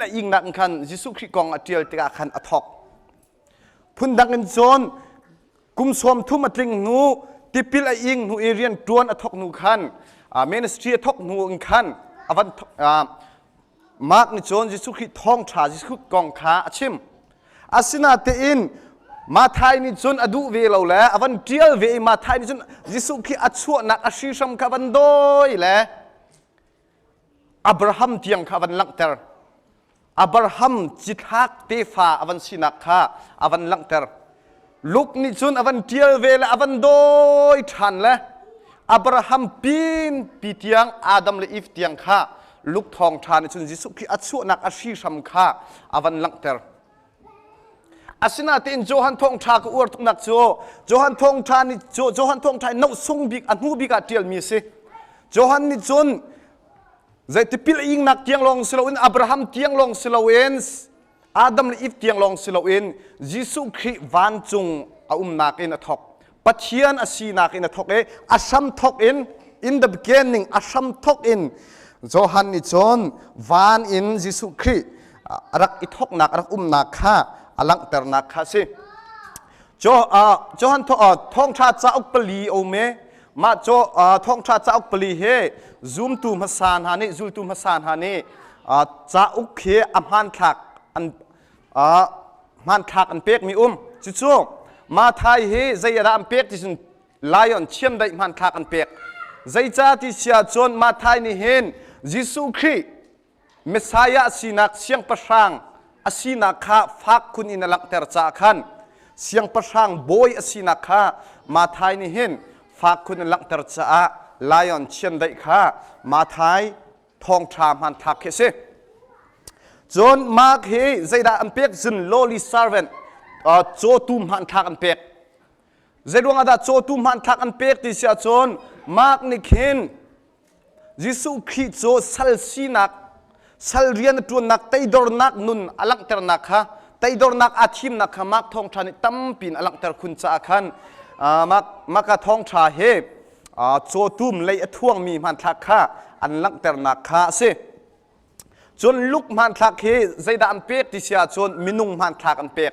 A ingnak in khan Jesuh Khrih kong a ṭial tikah khan a thawk. Phundang in cun kum 30 a tling hnu tipil a ing hnu i rian ṭuan a thawk hnu khan ministry a thawk hnu in khan a van Mark nih cun Jesuh Khrih thawngṭha Jesuh kong kha a chim. Asinain Matthai nih cun a duh ve lo le a van ṭial ve i Matthai nih cun Jesuh Khrih a chuahnak a hrihram kha a van dawi le Abraham tiang kha a van langhter. Abraham cithlak tefa a van sinak kha a van langhter. Luke nih cun a van ṭial ve le a van dawi ṭhan le Abraham pin pi tiang Adam le Eve tiang kha Luke thawngṭha nih cun Jesuh Khrih a chuahnak a hrihram kha a van langhter. Asinain Johan thawngṭha ka uar tuknak cu Johan thawngṭha nih Johan thawngṭha i nohsung bik a hnu bik ah ṭialmi a si. Johan nih cun zei tipil a ingnak tiang lawng si loin Abraham tiang lawng si loin Adam le Eve tiang lawng si loin Jesuh Khrih vancung a umnak in a thawk. Pathian a sinak in a thawk i a hram thawk in in the beginning a hram thawk in Johan nih cun van in Jesuh Khrih a rak i thawknak a rak umnak kha a langhternak kha a si. Johan thawngṭha cauk pali a um i mah thawngṭha cauk pali hi zumtu hmasa hna nih zultu hmasa hna nih cauk hi a hmanthlak an hmanthlak an pekmi um. Cucu Mathai hi zei ah dah an pek ti cun lion chiandeih hmanthlak an pek. Zeicah ti si ahcun Mathai nih hin Jesuh Khrih Messiah sinak siangpahrang a sinak kha fak khun in a langhter caah khan siangpahrang bawi a sinak kha Mathai nih hin fak khun in langhter caah lion chiandeih kha Mathai thawngṭha hmanthlak khi a si. Cun Mark hi zeidah an pek cun lowly servant cawtu hmanthlak an pek. Zeiruang ah dah cawtu hmanthlak an pek ti si ahcun Mark nih khin Jesuh Khrih cu sal sinak, sal rian a ṭuannak, teidornak nun a langhternak kha, teidornak aa thimnak kha Mark thawngṭha nih tampi in a langhter khun caah khan Mark, Marka thawngṭha hi cawtum lei a thuangmi hmanthlak kha an langhternak kha a si. Cun Luke hmanthlak hi zeidah an pek ti si ahcun minung hmanthlak an pek.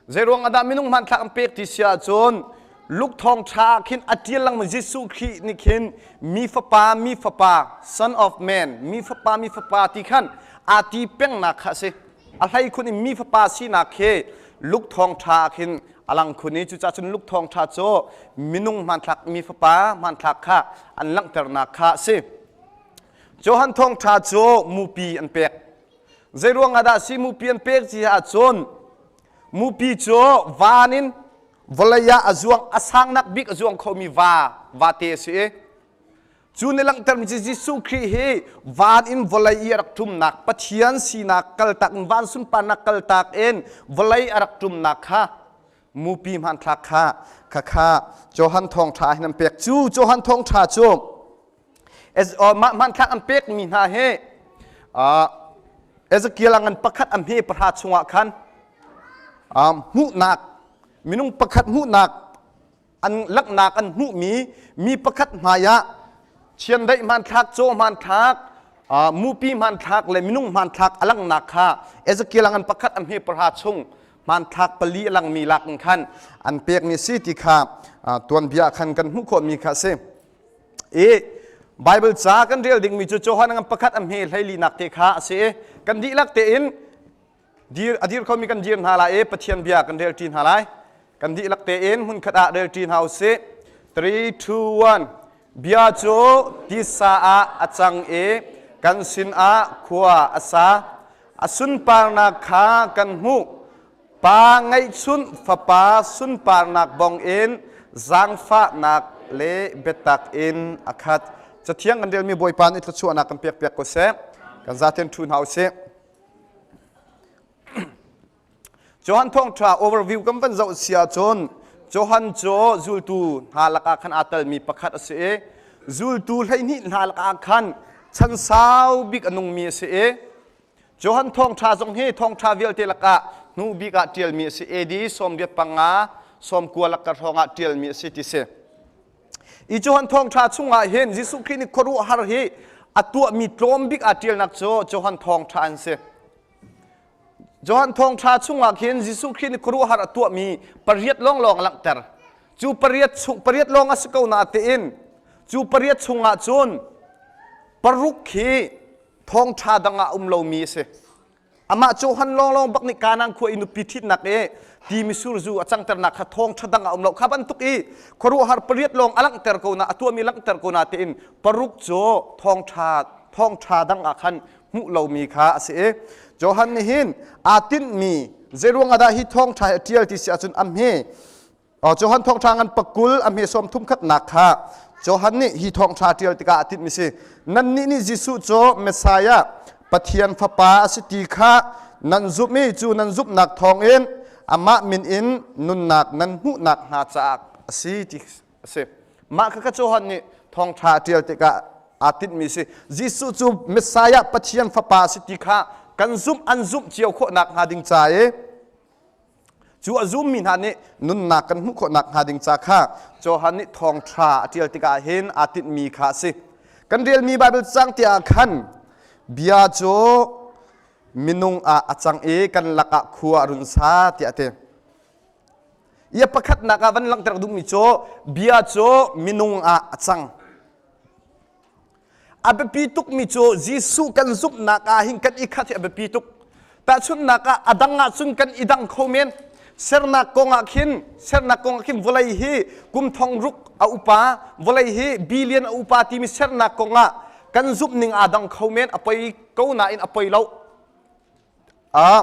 Zeiruang ah dah minung hmanthlak an pek ti si ahcun Luke thawngṭha ah khin a ṭial lengmang Jesuh Khrih nih khin mi fapa mi fapa son of man mi fapa mi fapa ti khan aa ti pengnak kha a si. A hlei khun in mi fapa sinak khi Luke thawngṭha ah khin a lang khun i cucaah cun Luke thawngṭha cu minung hmanthlak mi fapa hmanthlak kha an langhternak kha a si. Johan thawngṭha cu mupi an pek. Zeiruang ah dah si mupi an pek ti ahcun mupi cu van in vawlei ah a zuang a sangnak bik a zuang khomi va vate a si i cu nih langhtermi cu Jesuh Khrih hi van in vawlei i a rak ṭumnak Pathian sinak kaltak in van sunparnak kaltak in vawlei a rak ṭumnak kha mupi hmanthlak kha khakha Johan thawngṭha hin an pek cu Johan thawngṭha cu Mah hmanthlak an pekmi hna hi Ezekiel a ngan pakhat a hme pahra chungah khan hmuhnak minung pakhat hmuhnak an langhnak an hmuhmi mi pakhat hmaiah chiandeih hmanthlak, caw hmanthlak, mupi hmanthlak le minung hmanthlak a langhnak kha Ezekiel a ngan pakhat a hme pahra chung hmanthlak pali a langmi lak in khan an pekmi si ti kha tuanbia khan kan hmuh khawhmi kha a si. I Bible ca kan rel dingmi cu Johan ngan pakhat a hme hleilinak te kha a si i kan dihlak tein dir a dir khomi kan dir hna lai i Pathian bia kan rel ṭi hna lai. Kan dihlak tein hmunkhat ah rel ṭi hna usih. 3 2 1 Bia cu tisa ah a cang i kan sinah khua a sa. A sunparnak kha kan hmuh. Pa ngeihchunh Fapa sunparnak bong in zaangfahnak le biatak in a khat. Cathiang kan relmi Bawipa nih thluachuahnak kan pekpiak ko seh. Kan zaten ṭhu hna usih. Johan Thawngṭha overview kan van zoh si ahcun Johan cu zultu hna lakah khan aa telmi pakhat a si i zultu 12 hna lakah khan chan sau bik a nungmi a si i Johan thawngṭha zong hi thawngṭha vialte lakah hnu bik ah ṭialmi a si. AD 85 90 lakka hrawng ah ṭialmi a si ti si. I Johan thawngṭha chungah hin Jesuh Khrih nih khuaruahhar hi a tuahmi tlawm bik aa ṭialnak cu Johan thawngṭha an si. Johan thawngṭha chungah khin Jesuh Khrih nih khuaruahhar a tuahmi pariat lawnglawng a langhter. Cu pariat chung pariat lawng a si ko na tein cu pariat chungah cun paruk khi thawngṭha dang ah um lomi a si. Amah Johan lawnglawng bak nih Kanaan khua i nupi ṭhitnak i ti misur zu a cangternak kha thawngṭha dang ah um lo. Kha bantuk i khuaruahhar pariat lawng a langhter ko na a tuahmi langhter ko na tein paruk cu thawngṭha thawngṭha dang ah khan hmuh lomi kha a si i Johan nih hin aa tinhmi zeiruang ah dah hi thawngṭha hi a ṭial ti si ahcun a hme Johan thawngṭha ngan pakul a hme sawm thum khatnak kha Johan nih hi thawngṭha ṭial tikah a tinhmi si nannih nih Jesuh cu Messiah Pathian Fapa a si ti kha nan zumh i cu nan zumhnak thawngin amah min in nunnak nan hmuhnak hnga caah a si ti a si. Mah kha Johan nih thawngṭha a ṭial tikah aa tinhmi si. Jesuh cu Messiah Pathian Fapa a si ti kha kan zumh an zumh cio khawh nakhnga ding ca i cu a zummi hna nih nunnak kan hmuh khawh nakhnga ding ca kha Johan nih thawngṭha a ṭial tikah hin aa tinhmi kha a si. Kan relmi Baibal cang tiah khan bia cu minung ah a cang i kan lakah khua a run sa tiah a ti. Ia pakhatnak ah van langhter duhmi cu bia cu minung ah a cang. A biapi tukmi cu Jesuh kan zumhnak ah hin kan i khat hi a biapi tuk. Tahchunhnak ah a dang ah cun kan i dang kho men. Sernak kong ah khin sernak kong ah khin vawlei hi kum thong ruk a upa, vawlei hi billion a upa timi sernak kong ah kan zumh ning aa dang kho men a poi ko nain a poi lo. Ah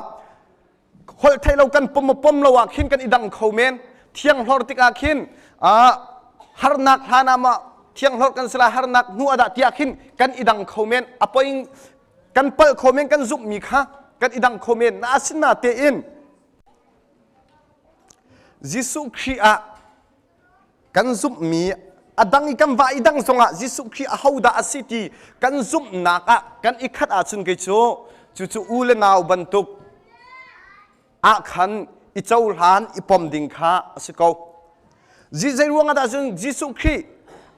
holh theih lo kan pom pom lo ah khin kan i dang kho men thianghlor tikah khin harnak hlan ah ma thianghlor kan sila harnak hnu adah tiah khin kan i dang kho men a poing kan palh kho men kan zumh mi kha kan i dang kho men na asina tein Jesuh Khrih ah kan zumhmi a dang i kan va i dang zongah Jesuh Khrih ahodah a si ti kan zumhnak ah kan i khat ahcun kei cu cucu u le nau bantuk ah khan i cohlan i pom ding kha a si ko. Zei ruangah dah cun Jesuh Khrih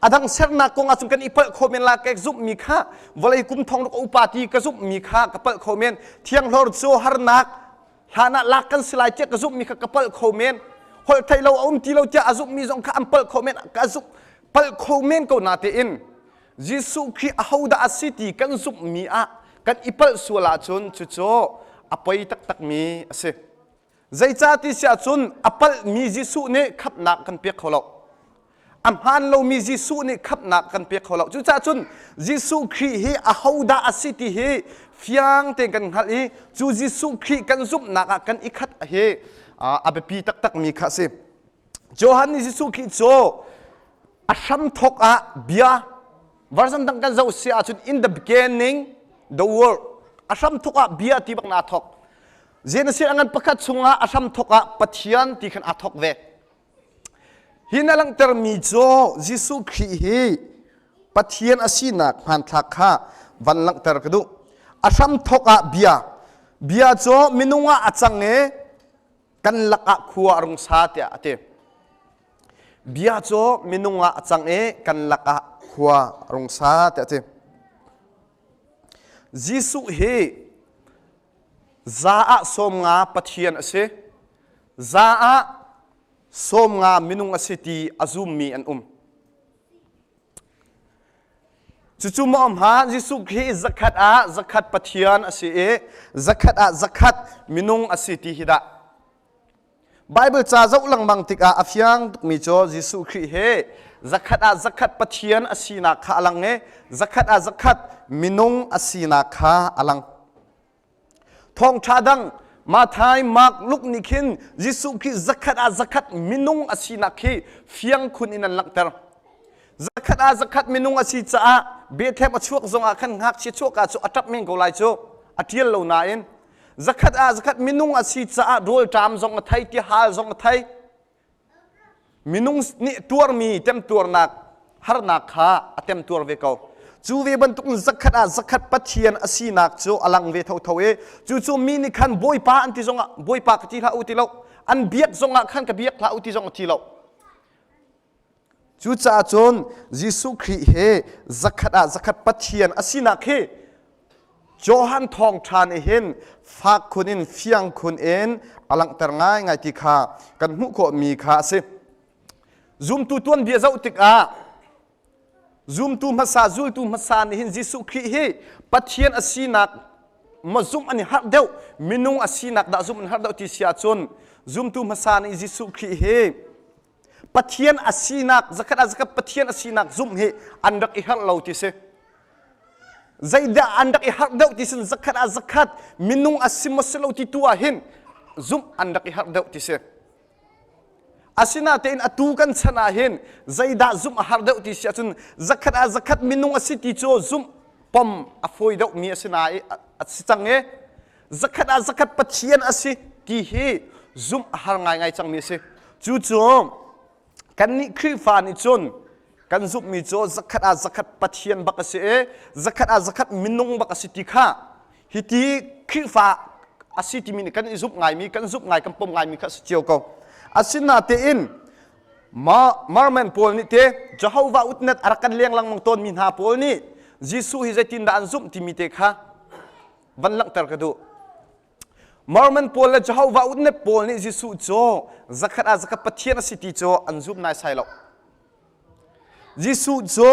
a dang sernak kong ahcun kan i palh kho men la ka zumhmi kha vawlei kum thong ruk upa ti ka zumhmi kha ka palh kho men thianghlor cu harnak hlan ah lak kan si lai tiah ka zumhmi kha ka palh kho men holh theih lo a um ti lo tiah a zumhmi zong kha an palh kho men ka zumh palh kho men ko na tein Jesuh Khrih ahodah a si ti kan zumhmi ah kan i palh sual ahcun cucu a poi taktakmi a si zeicah ti si ahcun a palhmi Jesuh nih khamhnak kan pek kho lo A hmaan lomi Jesuh nih khamhnak kan pek kho lo. Cucaah cun Jesuh Khrih hi ahodah a si ti hi fiang tein kan hngalh i cu Jesuh Khrih kan zumhnak ah kan i khat hi a biapi taktakmi kha a si. Johan nih Jesuh Khrih cu a hramthawk ah bia version dang kan zoh si ahcun in the beginning the word a hramthawk ah bia ti bak na thawk. Genesis a ngan pakhat chungah a hramthawk ah Pathian ti khan aa thawk ve. Hi na langhtermi cu Jesuh Khrih hi Pathian a sinak hmanthlak kha van langhter ka duh. A hramthawk ah bia. Bia cu minung ah a cang i kan lakah khua a rung sa tiah a ti. Bia cu minung ah a cang i kan lakah khua a rung sa tiah a ti. Jesuh hi za ah 90 Pathian a si. Za ah 90 minung a si ti a zummi an um. Cucu maw hma Jesuh Khrih zakhat ah zakhat Pathian a si i zakhat ah zakhat minung a si ti hi dah. Bible ca zoh lengmang tikah a fiang tukmi cu Jesuh Khrih hi zakhat ah zakhat Pathian a sinak kha a lang i zakhat ah zakhat minung a sinak kha a lang. Thawngṭha dang Matthai, Mark, Luke nih khin Jesuh Khrih zakhat ah zakhat minung a sinak khi fiang khun in an langhter. Zakhat ah zakhat minung a si caah Bethlehem a chuak zongah khan ngakchia chuahka cu a ṭap men ko lai cu a ṭial lo nain zakhat ah zakhat minung a si caah rawlṭam zong a thei, tihal zong a thei. Minung nih tuarmi temtuarnak harnak kha a temtuar ve ko. Cu ve bantuk in zakhat ah zakhat Pathian a sinak cu a lang ve thotho i cucu mi nih khan Bawipa an ti zongah Bawipa ka ti hlah u ti lo an biak zongah khan ka biak hlah u ti zong a ti lo. Cucaah cun Jesuh Khrih hi zakhat ah zakhat Pathian a sinak hi. Johan thawngṭha nih hin fak khun in fiang khun in a langhter ngaingai ti kha kan hmuh khawhmi kha a si. Zumtu tuanbia zoh tikah zumtu hmasa zultu hmasa nih hin Jesuh Khrih hi Pathian a sinak ma zumh an i harh deuh minung a sinak dah zumh an harh deuh ti si ahcun zumtu hmasa nih Jesuh Khrih hi Pathian a sinak zakhat ah zakhat Pathian a sinak zumh hi an rak i harh lo ti si. Zeidah an rak i harh deuh ti sin zakhat ah zakhat minung a si maw si lo ti tu ah hin zumh an rak i harh deuh ti si. Asinatein atu kan chan ah hin zeidah zumh a har deuh ti si ahcun zakhat ah zakhat minung a si ti cu zumh pom a fawi deuh mi a si na a si cang i zakhat ah zakhat Pathian a si ti hi zumh a har ngaingai cangmi a si. Cucu kannih Khrihfa nih cun kan zumhmi cu zakhat ah zakhat Pathian bak a si i zakhat ah zakhat minung bak a si ti kha hiti Khrihfa a si timi nih kan i zumh ngaimi kan zumh ngai kan pom ngaimi kha a si cio ko. Asinatein Mormon pawl nih te Jehovah Witness a rak kan leng lengmang tawnmi hna pawl nih Jesuh hi zeitindah an zumh timi te kha van langhter ka duh. Mormon pawl le Jehovah Witness pawl nih Jesuh cu zakhat ah zakhat Pathian a si ti cu an zum naisai lo. Jesuh cu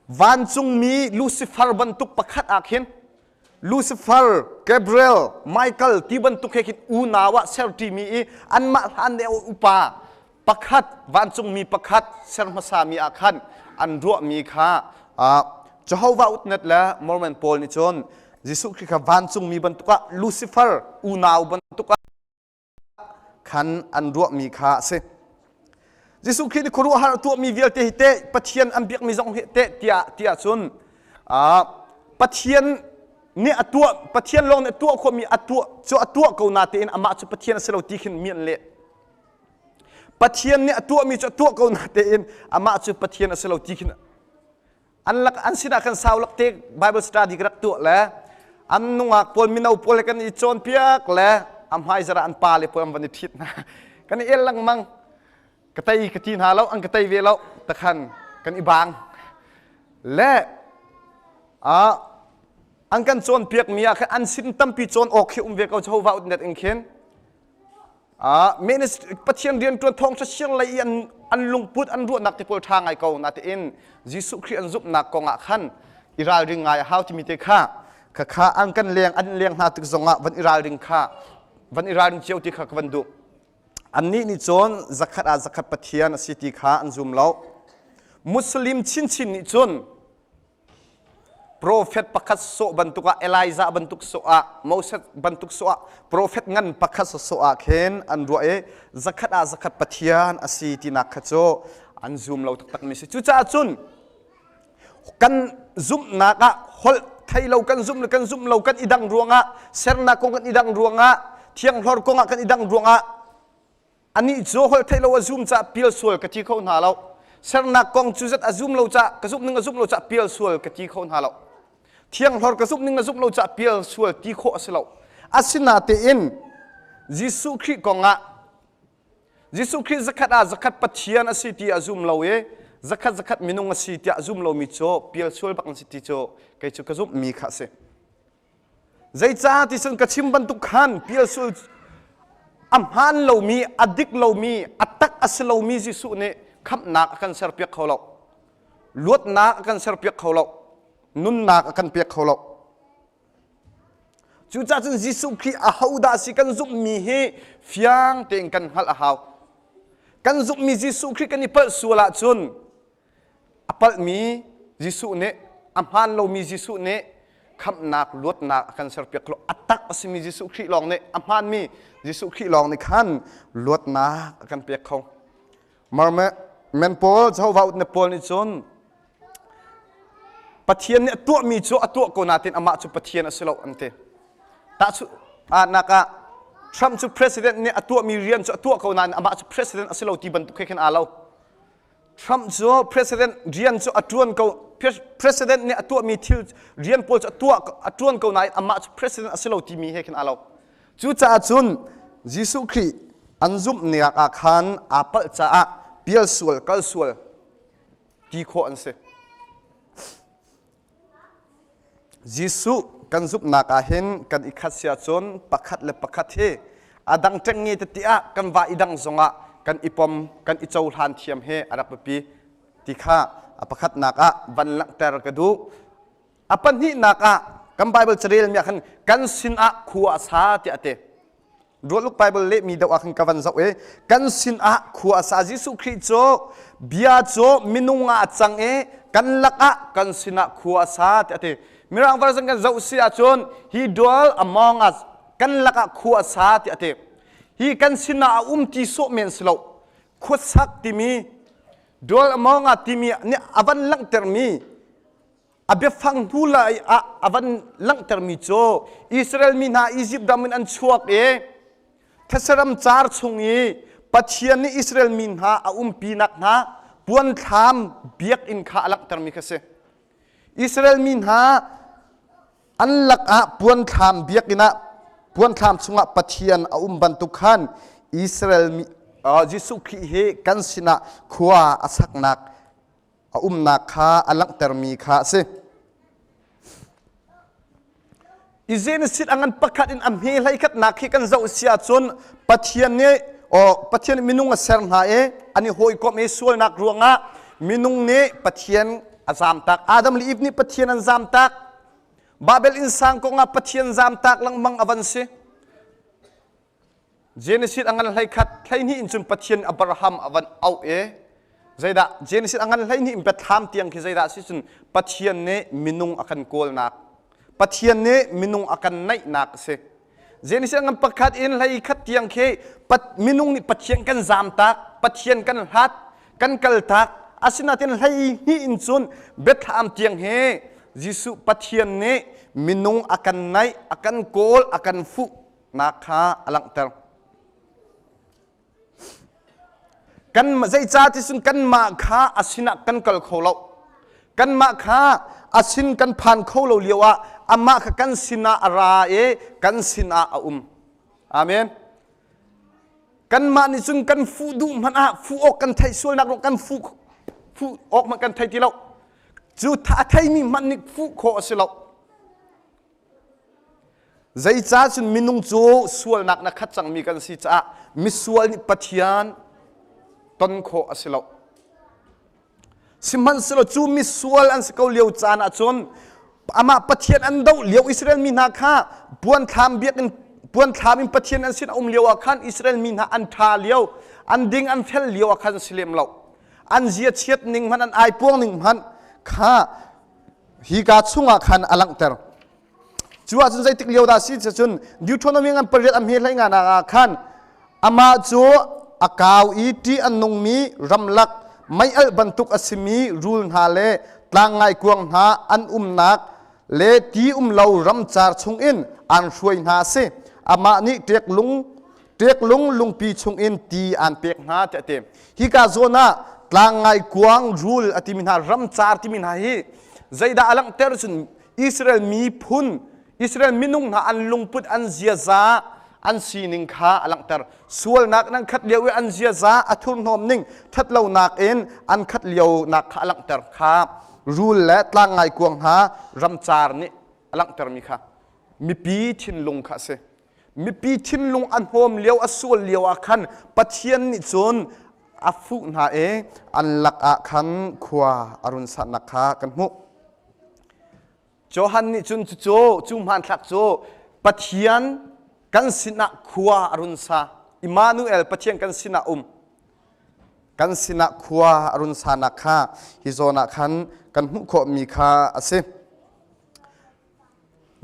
vancungmi Lucifer bantuk pakhat ah khin Lucifer, Gabriel, Michael ti bantuk he khin unau ah serṭimi i anmah hlan le upa pakhat vancungmi pakhat ser hmasami ah khan an ruahmi kha Jehovah Witness le Mormon pawl nih cun Jesuh Khrih kha vancungmi bantuk ah Lucifer unau bantuk ah khan an ruahmi kha a si. Jesuh Khrih nih khuaruahhar a tuahmi vialte hi teh Pathian an biakmi zong hi teh tiah tiah cun Pathian nih a tuah Pathian lawng nih a tuah khawhmi a tuah cu a tuah ko na tein amah cu Pathian a si lo ti khin mi an leh. Pathian nih a tuahmi cu a tuah ko natein amah cu Pathian a si lo ti khin an lak an sinah khan sau lak te Bible study ka rak tuah le an nungak pawl mino pawl he kan i cawnpiak le a hmai zara an pa le pawl an van i ṭhit hna kan i el lengmang ka tei ka ti hna lo an ka tei ve lo takhan kan i bang le a an kan cawnpiak mi ah khan an sin tampi cawn awk khi um ve ko Jehovah utnet in khin Pathian rianṭuan thawngṭha siang lei i an, an lungput an ruahnak te pawl ṭha ngai ko natein Jesuh Khrih an zumhnak kong ah khan i ralring ngai a hau timi te kha kha kha an kan leng an leng hna tik zongah van i ralring kha van i ralring cio ti kha ka van duh annih nih cun zakhat ah zakhat Pathian a si ti kha an zum lo Muslim chinchin nih cun Profet pakhat sawh bantuk ah Elijah bantuk sawh ah Moses bantuk sawh ah profet ngan pakhat sawh ah khin an ruah i zakhat ah zakhat Pathian a si tinak kha cu an zum lo taktakmi si. Cucaah cun kan zumhnak ah holh thei lo kan zumh le kan zumh lo kan i dang ruangah sernak kong kan i dang ruangah thianghlor kong ah kan i dang ruangah Anih cu holh theih lo a zum caah pial sual ka ti kho hna lo. Sernak kong cu zat a zum lo caah ka zumh ning a zumh lo caah pial sual ka ti kho hna lo. Thianghlor ka zumh ning na zumh lo caah pial sual ti khawh a si lo. Asinatein Jesuh Khrih kong ah Jesuh Khrih zakhat ah zakhat Pathian a si ti a zum lo i zakhat zakhat minung a si tiah a zum lomi cu pial sual bak an si ti cu kei cu ka zumhmi kha a si. Zeicah ti cun ka chim bantuk khan pialsul a hmaan lomi, a dik lomi, a tak a si lomi Jesuh nih khamhnak a kan serpiak kho lo. Luatnak a kan serpiak kho lo. Nunnak a kan pek kho lo. Cucaah cun Jesuh Khrih ahodah a si kan zumhmi hi fiang tein kan hngalh a hau. Kan zumhmi Jesuh Khrih kan i palh sual ahcun A palhmi Jesuh nih, a hmaan lomi Jesuh nih khamhnak, luatnak a kan serpiak lo. A tak a simi Jesuh Khrih lawng nih, a hmaanmi Jesuh Khrih lawng nih khan luatnak a kan pek kho. Men pawl, Jehovah Witness pawl nih cun Pathian nih a tuahmi cu a tuah ko nain amah cu Pathian a si lo an ti. Tahchunhnak ah Trump cu president nih a tuahmi rian cu a tuah ko nain amah cu president a si lo ti bantuk he khin aa lo. Trump cu president rian cu a ṭuan ko president nih a tuahmi thil rian pawl cu a tuah a ṭuan ko nain amah cu president a si lo timi he khin aa lo. Cucaah cun Jesuh Khrih an zumhnak ah khan aa palh caah pial sual kal sual ti khawh an si. Jesuh. kan zumhnak ah hin kan i khat si ahcun pakhat le pakhat hi a dang ṭengnge tete ah kan va i dang zongah kan i pom kan i cohlan thiam hi a rak biapi ti kha a pakhatnak ah van langhter ka duh. A pahnihnak ah kan Bible carelmi ah khan kan sinah khua a sa tiah a ti. Rualuk Bible lehmi deuh ah khan ka van zoh i kan sinah khua a sa. Jesuh Khrih cu bia cu minung ah a cang i kan lakah kan sinah khua a sa tiah a ti. Mirang version kan zoh si ahcun he dwell among us kan lakah khua a sa tiah a ti. Hi kan sinah a um ti sawh men si lo. Khuasak timi dwell among us timi nih a van langhtermi A biafang hnu lai ah a van langhtermi cu Israel mi hna Izipt ram in an chuak i Thesaram car chung i Pathian nih Israel mi hna a umpinak hna puanthlam biakinn kha a langhtermi kha si. Israel mi hna an lakah puanthlam biakinn ah puanthlam chungah Pathian a um bantuk khan Israel mi Jesuh Khrih hi kan sinah khua a saknak a umnak kha a langhtermi kha a si. I Genesis a ngan pakhat in a hme hlei khatnak hi kan zoh si ahcun Pathian nih oh, Pathian minung a ser hna i an i hawikomh i sualnak ruangah minung nih Pathian a zamtak. Adam le Eve nih Pathian an zamtak. Babel innsang kongah Pathian zamtak lengmang a van si. Genesis a ngan 13 12 in cun Pathian Abraham a van auh i zeidah Genesis a ngan 12 in biathlam tiang khi zeidah si cun Pathian nih minung a kan kawlnak Pathian nih minung a kan naihnak a si. Genesis a ngan pakhat in 11 tiang khi minung nih Pathian kan zamtak Pathian kan hlat kan kaltak asinain 12 in cun biathlam tiang hi Jesuh Pathian nih minung a kan naih a kan kawl a kan fuh nak kha a langhter. Kan zeicah ti cun kanmah kha a sinah kan kal kho lo. Kanmah kha a sin kan phan kho lo lio ah amah kha kan sinah a ra i kan sinah a um. Amen. Kanmah nih cun kan fuh duh hmanh ah fuh awk kan theih sualnak ruang kan fuh fuh awk hmanh kan thei ti lo. Cu a theimi hmanh nih fuh khawh a si lo. Zeicah cun minung cu sualnak na khat cangmi kan si caah misual nih Pathian ton khawh a si lo. Sihmanhsehlaw cu misual an si ko lio caan ahcun amah Pathian an doh lio Israel mi hna kha puanthlam biakinn puanthlam in Pathian an sin a um lio ah khan Israel mi hna an ṭha lio an ding an fel lio ah khan si lem lo. An zia chiat ning hmanh an ai puang ning hmanh kha hika chungah khan a langhter. Cu ahcun zeitik lio dah si cun Deuteronomy ngan pariat a hme hlei nga nak ah khan amah cu a kau i ṭih a nungmi ramlak mei-alh bantuk a simi rul hna le tlang ngaikuang hna an umnak le ti um lo ramcar chungin aan hruai hna a si. Amah nih ṭeklung ṭeklung lungpi chungin ti aan pek hna tiah a ti. Hika zawn ah tlang ngaikuang rul a timi hna ramcar timi hna hi zeidah a langhter cun Israel miphun, Israel minung hna an lungput, an ziaza, an sining kha a langhter. Sualnak nan khat lio i an ziaza a thurhnawm ning, ṭhatlonak in an khat lionak kha a langhter kha rul le tlang ngaikuang hna ramcar nih a langhtermi kha mipi thinlung kha a si. Mipi thinlung a hnawm lio, a sual lio ah khan Pathian nih cun a fuh hna i an lakah khan khua a run sahnak kha kan hmuh. Johan nih cun cucu cu hmanthlak cu Pathian kan sinah khua a run sa. Immanuel Pathian kan sinah um. Kan sinah khua a run sanak kha hi zawn ah khan kan hmuh khawhmi kha a si.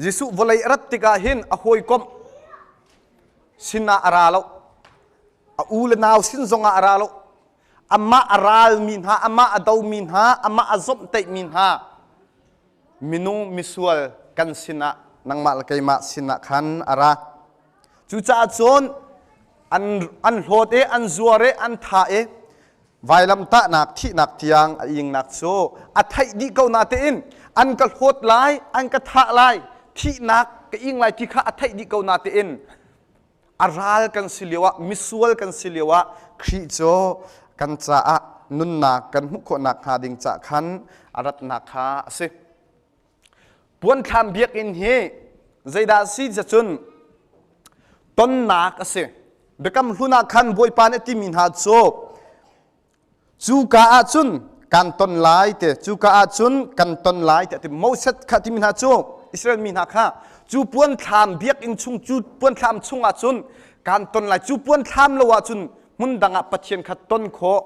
Jesuh vawlei a rat tikah hin a hawikom sinah a ra lo. A u le nau sin zongah a ra lo. Amah a ralmi hna, amah a domi hna, amah a zomhtaihmi hna minung misual kan sinah nangmah le keimah sinah khan a ra. Cucaah cun an, an hlawt i an zuar i an thah i vailamtahnak thihnak tiang a ingnak cu a theih dih ko natein an ka hlawt lai an ka thah lai thihnak ka ing lai ti kha a theih dih ko natein a ral kan si lio ah misual kan si lio ah Khrih cu kan caah nunnak kan hmuh khawhnak hnga ding cah khan a ratnak kha a si. Puanthlam biakinn hi zeidah a si cun tonnak a si. Biakam hlun ah khan Bawipa nih a timi hna cu cuka ah cun kan ton lai te cuka ah cun kan ton lai te ti Moses kha timi hna cu Israel mi hna kha cu puanthlam biakinn chung cu puanthlam chung ah cun kan ton lai cu puanthlam lo ah cun hmun dang ah Pathian kha ton khawh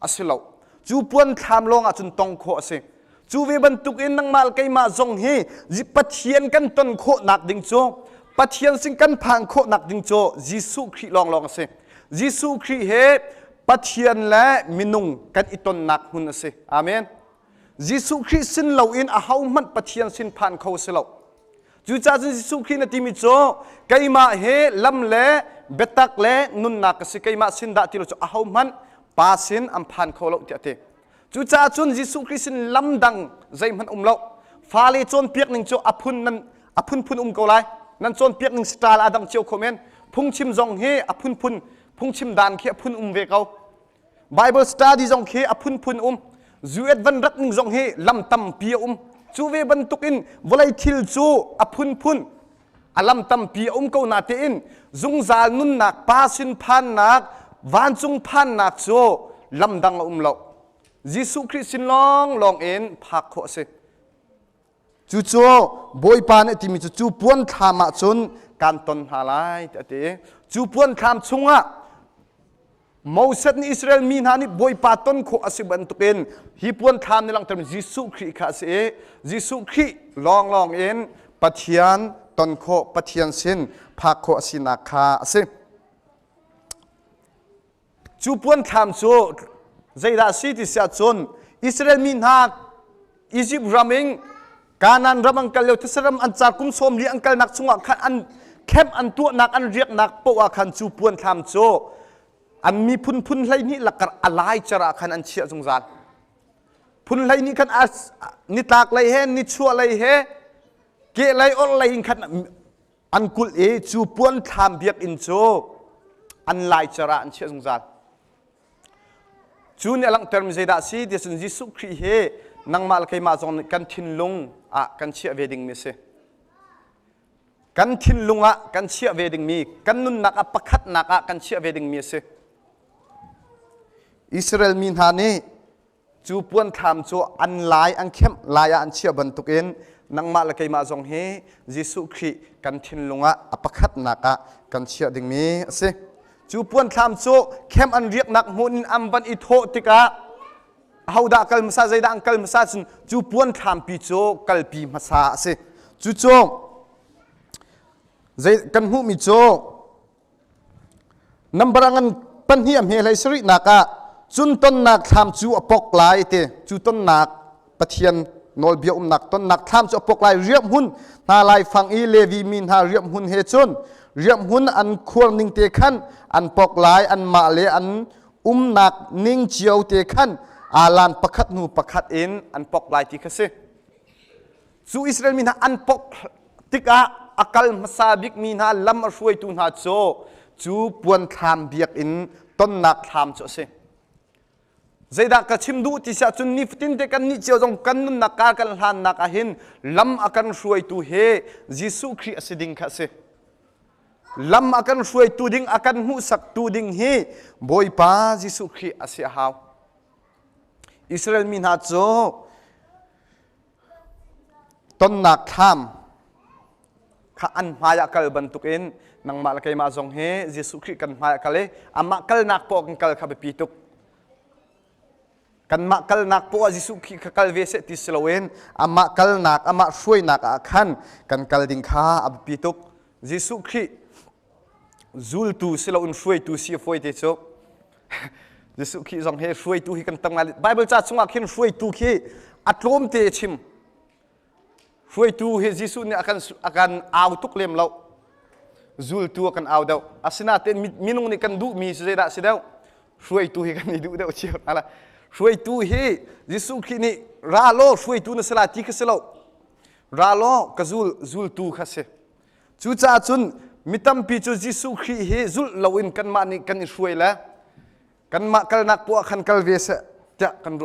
a si lo. Cu puan thlam lawng ah cun tong khawh a si. Cu ve bantukin nangmah le keimah zong hi Pathian kan ton khawhnak ding cu Pathian sin kan phan khawhnak ding cu Jesuh Khrih lawnglawng a si. Jesuh Khrih he Pathian le minung kan i tonnak hmun a si. Amen. Jesuh Khrih sin loin ahohmanh Pathian sin phan kho a si lo. Cucaah cun Jesuh Khrih na timi cu keimah he lam le biatak le nunnak ka si keimah sin dah ti lo cu ahohmanh pa sin an phan kho lo tiah a ti. Cucaah cun Jesuh Khrih sin lam dang zeihmanh um lo. Fale cawnpiak ning cu a phun nan a phunphun um ko lai. Nan cawnpiak ning style a dang cio kho men. Phungchim zong hi a phunphun phungchim dan khi a phun um ve ko. Bible study zong khi a phunphun um. US van rat ning zong hi lam tampi a um. Cu ve bantukin vawlei thil cu a phunphun a lam tampi a um ko na tein zungzal nunnak pa sin phannak vancung phannak cu lam dang a um lo. Jesuh Khrih sin lawng lawng in phak khawh a si. Cucu Bawipa nih a timi cu cu puan thlam ah cun kan ton hna lai tiah a ti. Cu puan thlam chungah Moses nih Israel mi hna nih Bawipa ton khawh a si bantukin hi puan thlam nih langhtermi Jesuh Khrih kha a si i Jesuh Khrih lawnglawng in Pathian ton khawh, Pathian sin phak khawh a sinak kha a si. Cu puanthlam cu zeidah a si ti si ahcun Israel mi hna Izipt ram in Kanaan ram an kal lio thisa ram an car kum sawm li an kalnak chungah khan an camp an tuahnak an riaknak poah ah khan cu puanthlam cu an miphun phun 12 lakar a laicer ah khan an chiah zungzal. Phun 12 khan nitlak lei he nichuah lei he kehlei orhlei in khan an kulh i cu puanthlam biakinn cu an laicer ah an chiah zungzal. Cu nih a langhtermi zeidah a si ti cun Jesuh Khrih hi nangmah le keimah zong nih kan thinlung ah kan chiah ve dingmi a si. Kan thinlung ah kan chiah ve dingmi, kan nunnak ah pakhatnak ah kan chiah ve dingmi a si. Israel mi hna nih Cu puanthlam cu an lai an khemh lai ah an chiah bantukin nangmah le keimah zong hi Jesuh Khrih kan thinlung ah a pakhatnak ah kan chiah dingmi a si. Cu puanthlam cu khem an riaknak hmun in an van i thawh tikah ahodah kal hmasa zeidah an kal hmasa cun cu puanthlampi cu kalpi hmasa a si. Cucu zei kan hmuhmi cu Nambar a ngan pahnih a hme hlei sarihnak ah cun tonnak thlam cu a pok lai ti cu tonnak Pathian nawlbia umnak tonnak thlam cu a pok lai riahhmun hna laifang i Levi mi hna riahhmun he cun riahhmun an khuar ning te khan an pok lai anmah le an umnak ning cio te khan alan pakhat hnu pakhat in an pok lai ti kha si. Cu Israel mi hna an pok tikah a kal hmasa bikmi hna lam a hruaitu hna cu cu puanthlam biakinn tonnak thlam cu a si. Zeidah ka chim duh ti siah cun nifatin te kan nih cio zong kan nunnak kar kan hlannak ah hin lam a kan hruaitu hi Jesuh Khrih a si ding kha a si. Lam a kan hruaitu ding a kan hmuhsaktu ding hi Bawipa Jesuh Khrih a si a hau. Israel mi hna cu Tonnak thlam kha an hmai ah kal bantukin nangmah le keimah zong hi Jesuh Khrih kan hmai ah kal i amah kalnak poah kan kal kha biapi tuk. Kanmah kalnak poah Jesuh Khrih kha kal ve seh ti si loin amah kalnak, amah hruainak ah khan kan kal ding kha a biapi tuk. Jesuh Khrih zultu si loin hruaitu si a fawi te cu. Jesuh Khrih zong hi hruaitu hi kan tam ngai. Bible ca chungah khin hruaitu khi a tlawm te chim. Hruaitu hi Jesuh nih a kan a kan au tuk lem lo. Zultu a kan au deuh. Asinain minung nih kan duhmi cu zeidah si deuh? Hruaitu hi kan i duh deuh cio. Ala. Hruaitu hi Jesuh Khrih nih ra law hruaitu na si la ti kha si lo. Ra law ka zul zultu kha si. Cucaah cun mi tampi cu Jesuh Khrih hi zulh loin kanmah nih kan i hruai le kanmah kalnak poah khan kal ve seh tiah kan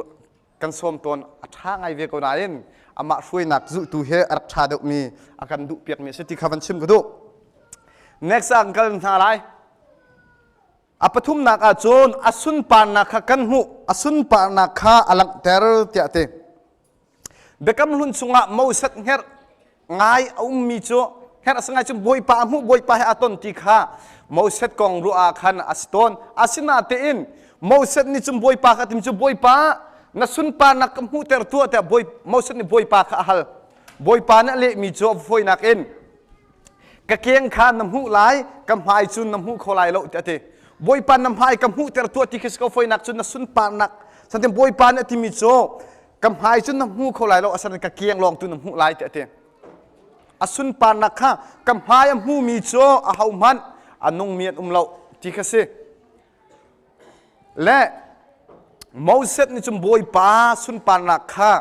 kan sawm tawn. A ṭha ngai ve ko nain Amah hruainak zulhtu he a rak ṭha deuhmi a kan duhpiakmi a si ti kha van chim ka duh. Next ah kan kal hna lai. A pathumnak ah cun a sunparnak kha kan hmuh, a sunparnak kha a langhter tiah a ti. Biakam hlun chungah Moses hngerh ngai a ummi cu hngerh a si ngai cu Bawipa a hmuh, Bawipa he a ton ti kha Moses kong ruah ah khan a si tawn. Asinain Moses nih cun Bawipa kha a timi cu Bawipa na sunparnak ka hmuhter tuah tiah Moses nih Bawipa kha a hal. Bawipa nih a lehmi cu a fawinak in Ka keng kha na hmuh lai, ka hmai cu na hmu kho lai lo tiah a ti. Bawipa na hmai ka hmuhter tuah ti khi si ko foinak cu na sunparnak. Santin Bawipa nih a timi cu ka hmai cu na hmu kho lai lo asan ka keng lawng tu na hmuh lai tiah a ti. A sunparnak kha ka hmai a hmumi cu ahohmanh a nungmi an um lo ti kha si. Le Moses nih cun Bawipa sunparnak kha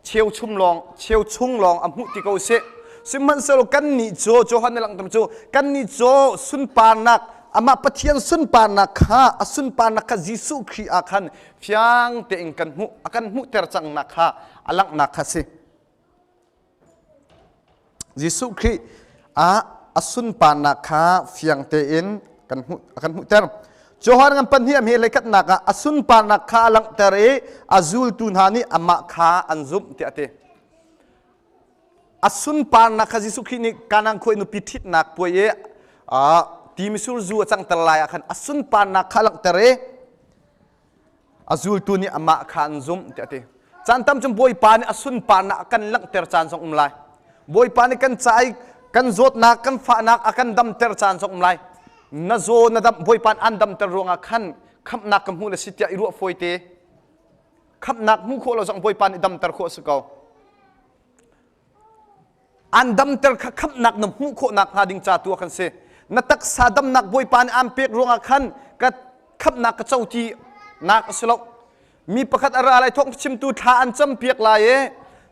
cheuchum lawng cheuchung lawng a hmuh ti ko sih. Sihmanhsehlaw kannih cu Johan nih langhter cu kannih cu sunparnak amah Pathian sunparnak kha a sunparnak kha Jesuh Khrih ah khan fiang tein kan hmuh a kan hmuhter cangnak kha a langhnak kha si. Jesuh Khrih ah a sunparnak kha fiang tein kan hmuh, a kan hmuhter. Johan ngan pahnih a hme leikhatnak ah a sunparnak kha a langhter i a zultu hna nih amah kha an zumh tiah a ti. A sunparnak kha Jesuh Khrih nih Kanaan khua i nupi ṭhitnak puai i ti misur zu a cangter lai ah khan a sunparnak kha a langhter i A zultu nih amah kha an zumh tiah a ti. Caan tam cun Bawipa nih a sunparnak a kan langhter caan zong um lai. Bawipa nih kan ca i kan zawtnak, kan fahnak a kan damter caan zong um lai. Na zaw na dam Bawipa nih an damter ruangah khan khamhnak ka hmuh le si tiah i ruah fawi te. Khamhnak hmuh khawh lo zong Bawipa nih damter khawh a si ko. An damter kha khamhnak na hmuh khawh nakhnga ding ca tu ah khan si. Na taksa damnak Bawipa nih aan pek ruangah khan ka khamhnak ka co ti nak a si lo. Mi pakhat a ra lai thawng chimtu thla an campiak lai i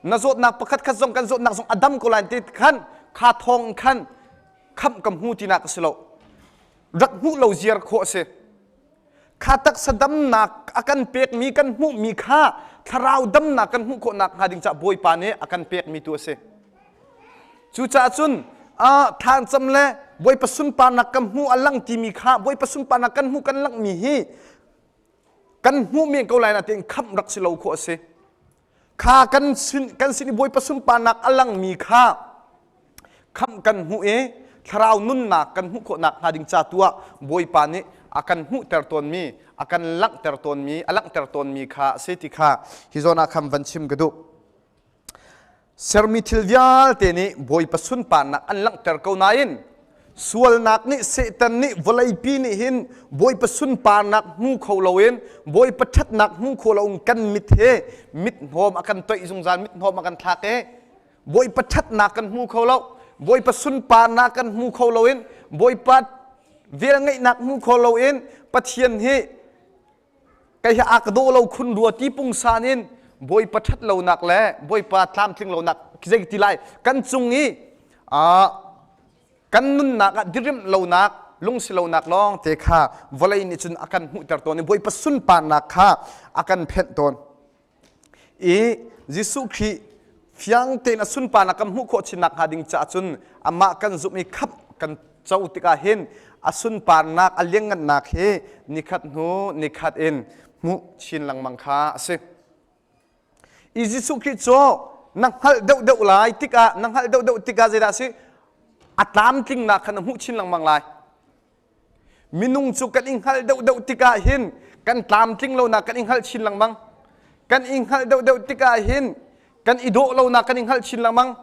na zawtnak pakhat khat zong kan zawtnak zong a dam ko lai ti khan kha thawng khan khamh ka hmu tinak a si lo. Rak hmuh lo ziar khawh a si. Kha taksa damnak a kan pekmi kan hmuhmi kha thlarau damnak kan hmuh khawh nakhnga ding caah Bawipa nih a kan pekmi tu a si. Cucaah cun thlacam le Bawipa sunparnak kan hmuh a lang timi kha Bawipa sunparnak kan hmuh kan langhmi hi kan hmuh men ko lai na tiin khamh rak si lo khawh a si. Kha kan sin kan sin i Bawipa sunparnak a langmi kha khamh kan hmuh i thlarau nunnak kan hmuh khawh nakhnga ding ca tu ah Bawipa nih a kan hmuhter tawnmi a kan langhter tawnmi a langhter tawnmi kha a si ti kha hi zawn ah khan van chim ka duh. Sermi thil vialte nih Bawipa sunparnak an langhter ko nain sualnak nih Satan nih vawleipi nih hin Bawipa sunparnak hmu kho loin Bawipa ṭhatnak hmu kho loin kan mit he mit hnawm a kan toih zungzal mit hnawm a kan thlak i Bawipa ṭhatnak kan hmu kho lo Bawipa sunparnak kan hmu kho loin Bawipa velngeihnak hmu kho loin Pathian hi Kei hi a ka daw lo khun rua ti pungsan in Bawipa ṭhat lonak le Bawipa tlamtling lonak zei ti lai kan cung i kan nunnak ah dirimh lonak lungsi lonak lawng te kha vawlei nih cun a kan hmuhter tawn i Bawipa sunparnak kha a kan phenh tawn. I Jesuh Khrih fiang tein a sunparnak kan hmuh khawh chin nakhnga ding caah cun amah kan zumh i khamh kan co tikah hin a sunparnak a lianngannak hi nikhat hnu nikhat in hmuh chin lengmang kha a si. I Jesuh Khrih cu na hngalh deuhdeuh lai tikah na hngalh deuhdeuh tikah zeidah a si? A tlamtlingnak kha na hmuh chin lengmang lai. Minung cu kan i hngalh deuhdeuh tikah hin kan tlamtling lonak kan i hngalh chin lengmang. Kan i hngalh deuhdeuh tikah hin kan i dawh lonak kan i hngalh chin lengmang.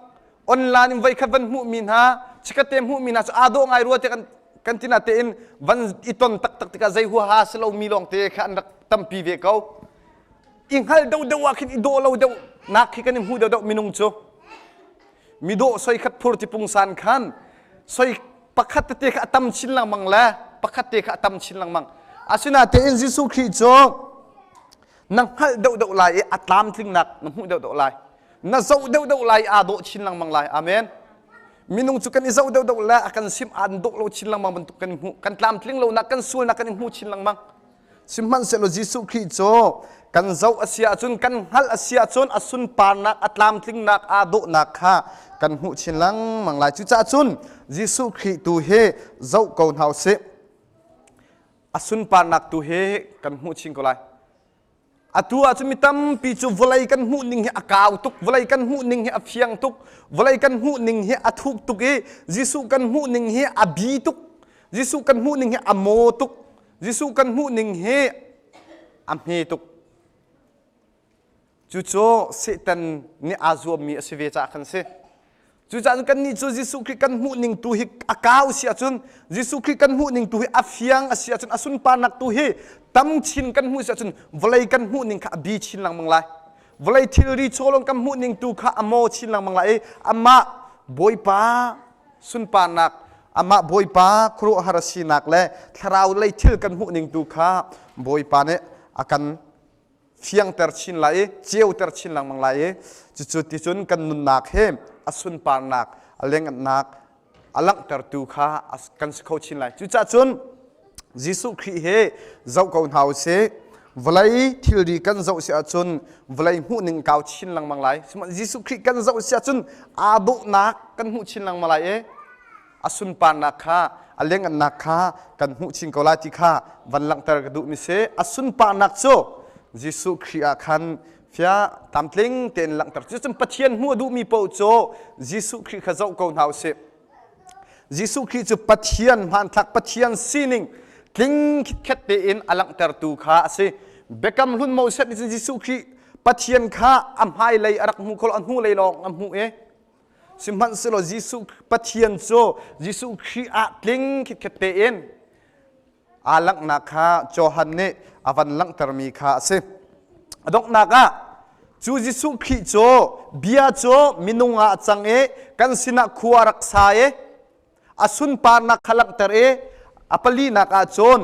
Online in voikhat van hmuhmi hna, chikkhatte hmuhmi hna cu aa dawh ngai rua tiah kan kan tina tein van i ton taktak tikah zei huaha si lomi lawngte kha an rak tampi ve ko. I hngalh deuhdeuh ah khin i dawh lo deuh nak khi kan i hmu deuhdeuh minung cu. Midawh soi khat phur ti pungsan khan soi pakhat tete kha a tam chin lengmang le pakhat te kha a tam chin lengmang. Asinain Jesuh Khrih cu na hngalh deuhdeuh lai i a tlamtlingnak na hmuh deuhdeuh lai. Na zoh deuhdeuh lai i aa dawh chin lengmang lai. Amen. Minung cu kan i zoh deuhdeuh le a kan sim aan dawh lo chin lengmang bantuk kan i hmuh. Kan tlamtling lonak, kan sualnak kan i hmu chin lengmang. Sihmanhsehlaw Jesuh Khrih cu kan zoh a si ahcun, kan hngalh a si ahcun a sunparnak, a tlamtlingnak, aa dawhnak kha kan hmuh chin lengmang lai. Cucaah cun Jesuh Khrih tu hi zoh ko hna usih. A sunparnak tu hi kan hmuh chin ko lai. Atu ahcun mi tampi cu vawlei kan hmuh ning hi a kau tuk, vawlei kan hmuh ning hi a fiang tuk, vawlei kan hmuh ning hi a thuk tuk i Jesuh kan hmuh ning hi a bi tuk, Jesuh kan hmuh ning hi a maw tuk, Jesuh kan hmuh ning hi a hme tuk. Cucu Satan nih aa zuammi a si ve caah khan si. Cucaah kannih cu Jesuh Khrih kan hmuh ning tu hi a kau si ahcun Jesuh Khrih kan hmuh ning tu hi a fiang a si ahcun a sunparnak tu hi tam chin kan hmuh si ahcun vawlei kan hmuh ning kha a bi chin lengmang lai. Vawlei thilri chawlawng kan hmuh ning tu kha a maw chin lengmang lai i amah Bawipa sunparnak amah Bawipa khuaruahhar a sinak le thlarau lei thil kan hmuh ning tu kha Bawipa nih a kan fiangter chin lai i ceuter chin lengmang lai i cucu ticun kan nunnak hi a sunparnak a lengannak a langhtertu kha kan si kho chin lai. Cucaah cun Jesuh Khrih hi zoh ko hna u sih. Vawlei thilri kan zoh si ahcun vawlei hmuhning kau chin lengmang lai. Sihmanhsehlaw Jesuh Khrih kan zoh si ahcun aa dawhnak kan hmuh chin lengmang lai i a sunparnak kha a lianhngannak kha kan hmuh chin ko lai ti kha van langhter ka duhmi si. A sunparnak cu Jesuh Khrih ah khan fia tlamtling tein langhter. Cucun Pathian hmuh a duhmi paoh cu Jesuh Khrih kha zoh ko hna u sih. Jesuh Khrih cu Pathian hmanthlak, Pathian sining tling khitkhet tein a langhtertu kha a si. Biakam hlun Moses nih cun Jesuh Khrih Pathian kha a hmailei a rak hmu kho lo, a hnulei lawng a hmuh i sihmanhsehlaw Jesuh Pathian cu Jesuh Khrih ah tling khitkhet tein aa langhnak kha Johan nih a van langhtermi kha a si. A donghnak ah cu Jesuh Khrih cu bia cu minung ah a cang i kan sinah khua rak sa i a sunparnak kha langhter i a palinak ah cun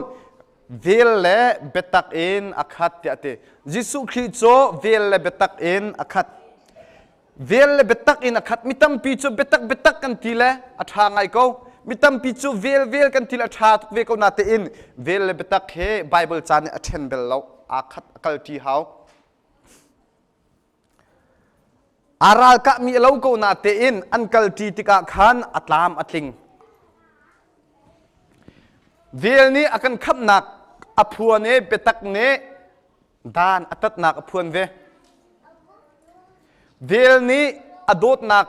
vel le biatak in a khat tiah a ti. Jesuh Khrih cu vel le biatak in a khat. Vel le biatak in a khat. Mi tampi cu biatak biatak kan ti le a ṭha ngai ko. Mi tampi cu vel vel kan ti le a ṭha tuk ve ko natein vel le biatak he Bible ca nih a ṭhen bel lo. Aa khat a kal ṭi hau. Aa ralkahmi a lo ko natein an kal ṭi tikah khan a tlam a tling. Vel nih a kan khamhnak a phuan i biatak nih dan a tatnak a phuan ve. Vel nih a dawtnak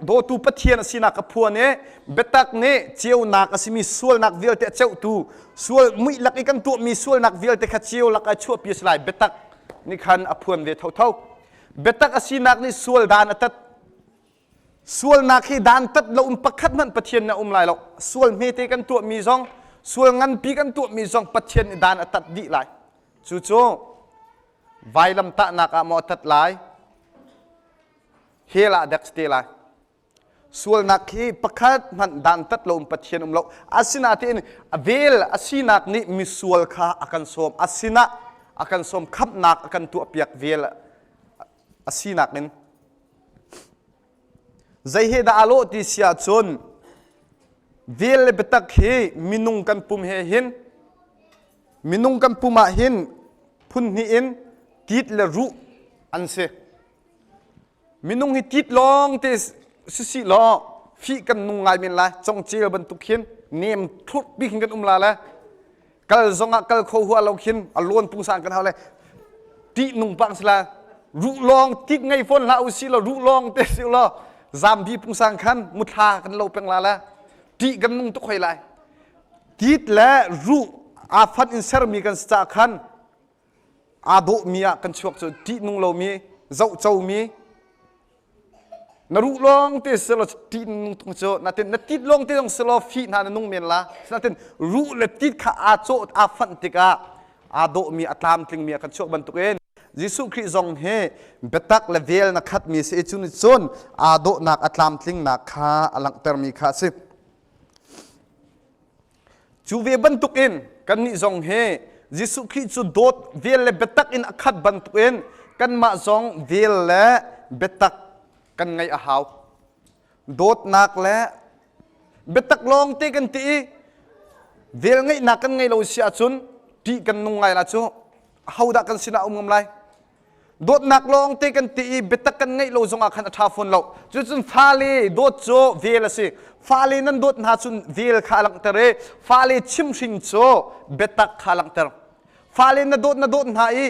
dawtu Pathian a sinak a phuan i biatak nih ceunak a simi sualnak vialte a ceuhtu sual muih lak i kan tuahmi sualnak vialte kha ceu lak ah chuahpi a si lai biatak nih khan a phuan ve thotho. Biatak a sinak nih sual dan a tat. Sualnak hi dantat lo in pakhat hmanh Pathian nih a um lai lo. Sual hmete kan tuahmi zong, sual nganpi kan tuahmi zong Pathian nih dan a tat dih lai. Cucu vailamtahnak ah maw a tat lai, hell ah dek si te lai. Sualnak hi pakhat hmanh dantat lo in Pathian um lo. Asinain vel a sinak nih misual kha a kan sawm. A sinah a kan sawm khamhnak a kan tuahpiak vel a sinak in. Zei he dah aa lawh ti si ahcun vel le biatak hi minung kan pum he hin minung kan pum ah hin phun hnih in tit le ruh an si. Minung hi tit lawng te sisi law fih kan nung ngai men lai congcel bantuk hin nem thlurh bik hin kan um la le kal zongah kal kho hua lo khin a lawn pungsan kan hau le tih nung pang sila ruh lawng tik ngei fawn hlah usi law ruh lawng te si law zambi pungsan khan muthla kan lo peng la le tih kan nung tuk hoi lai tit le ruh aa fat in sermi kan si ca khan aa dawhmi ah kan chuak cu tih nung lomi zoh comi Na ruh lawng te selaw ṭih nung tung cu natin na tit lawng te zong selaw fih hna na nung men la natin ruh le tit kha aa cawh aa fanh tikah aa dawhmi a tlamtlingmi a kan chuak bantukin Jesuh Khrih zong hi biatak le vel na khatmi si i cu nih cun aa dawhnak a tlamtlingnak kha a langhtermi kha a si. Cu ve bantukin kannih zong hi Jesuh Khrih cu dawt vel le biatak in a khat bantukin kanmah zong vel le biatak kan ngeih a hau. Dawtnak le biatak lawng te kan ti i vel ngeihnak kan ngei lo si ahcun. Ṭih kan nung ngai la cu. Ahodah kan sinah um ngam lai? Dawtnak lawng te kan ti i biatak kan ngeih lo zongah khan a ṭha fawn lo. Cucun fale dawt cu vel a si. Fale nan dawt hna cun vel kha a langhter i fale chimhring cu biatak kha a langhter. Fale na dawt na dawt hna i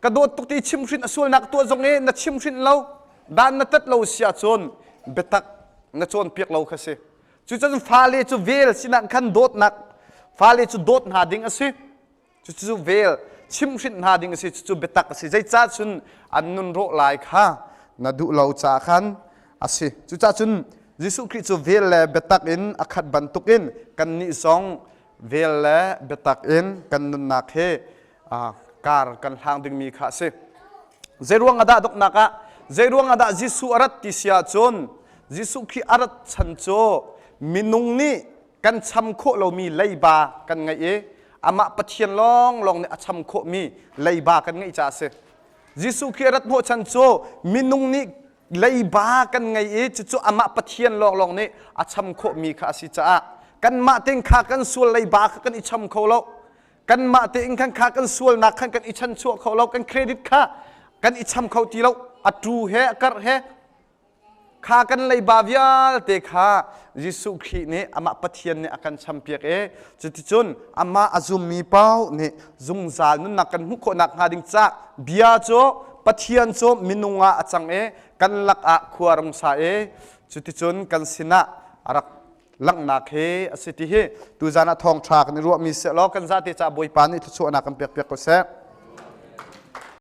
ka dawt tuk ti chimhrin a sualnak tuah zong i na chimhrin lo, dan na tat lo si ahcun biatak na cawnpiak lo kha si. Cucun fale cu vel sinah khan dawtnak fale cu dawt hna ding a si. Cucu vel chimhhrinh hna ding a si. Cucu biatak a si. Zeicah cun an nun rawh lai kha na duh lo caah khan a si. Cucaah cun Jesuh Khrih cu vel le biatak in a khat bantukin kannih zong vel le biatak in kan nunnak hi kar kan hlang dingmi kha a si. Zeiruang ah dah donghnak ah zeiruang ah dah Jesuh a rat ti si ahcun Jesuh Khrih a rat chan cu minung nih kan cham khawh lomi leiba kan ngeih i amah Pathian lawnglawng nih a cham khawhmi leiba kan ngeih caah a si. Jesuh Khrih a rat hnawhchan cu minung nih leiba kan ngei i cucu amah Pathian lawnglawng nih a cham khawhmi kha a si caah kanmah tein kha kan sual leiba kha kan i cham kho lo. Kanmah tein khan kha kan sualnak khan kan i chanchuah kho lo. Kan credit kha kan i cham kho ti lo. A tu he a karh he Kha kan leiba vialte kha Jesuh Khrih nih amah Pathian nih a kan champiak i cuticun amah a zummi paoh nih zungzal nunnak kan hmuh khawh nakhnga ding caah bia cu Pathian cu minung ah a cang i kan lakah khua rung sa i cuticun kan sinah a rak langhnak hi a si ti hi tuzan ah thawngṭha kan i ruahmi seh law kan zate caah Bawipa nih thluachuahnak kan pekpiak ko seh.